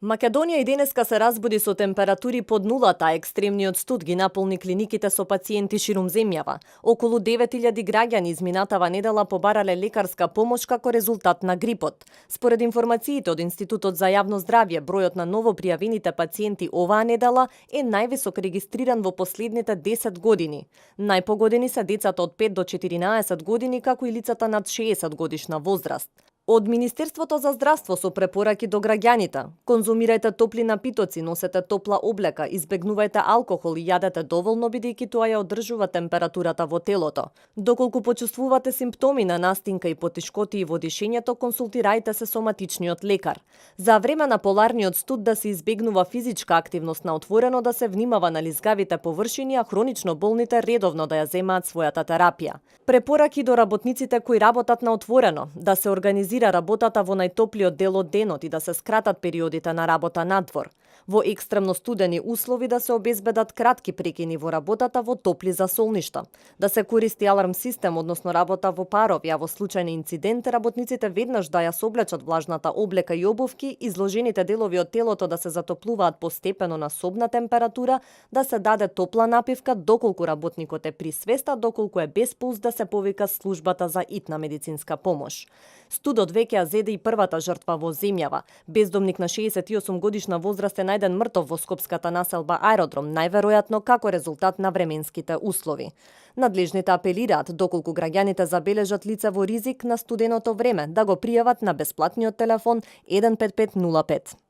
Македонија и денеска се разбуди со температури под нулата, а екстремниот студ ги наполни клиниките со пациенти ширум земјава. Околу 9000 граѓани изминатава недела побарале лекарска помош како резултат на грипот. Според информациите од Институтот за јавно здравје, бројот на новопријавените пациенти оваа недела е највисок регистриран во последните 10 години. Најпогодени се децата од 5 до 14 години, како и лицата над 60 годишна возраст. Од Министерството за здравство со препораки до граѓаните: конзумирајте топли напитоци, носете топла облека, избегнувајте алкохол и јадете доволно бидејќи тоа ја одржува температурата во телото. Доколку почувствувате симптоми на настинка и потешкотии во дишењето, консултирајте се со матичниот лекар. За време на поларниот студ да се избегнува физичка активност на отворено, да се внимава на лизгавите површини, а хронично болните редовно да ја земаат својата терапија. Препораки до работниците кои работат на отворено: да се организира работата во најтоплиот дел од денот и да се скратат периодите на работа надвор. Во екстремно студени услови да се обезбедат кратки прекини во работата во топли засолништа. Да се користи аларм систем, односно работа во парови, а во случај на инцидент работниците веднаш да ја соблечат влажната облека и обувки, изложените делови од телото да се затоплуваат постепено на собна температура, да се даде топла напивка доколку работникот е при свест, а доколку е без пулс да се повика службата за итна медицинска помош. Студот веќе ја зеде и првата жртва во земјава. Бездомник на 68 годишна возраст е најден мртов во скопската населба Аеродром, најверојатно како резултат на временските услови. Надлежните апелираат доколку граѓаните забележат лице во ризик на студеното време да го пријават на бесплатниот телефон 15505.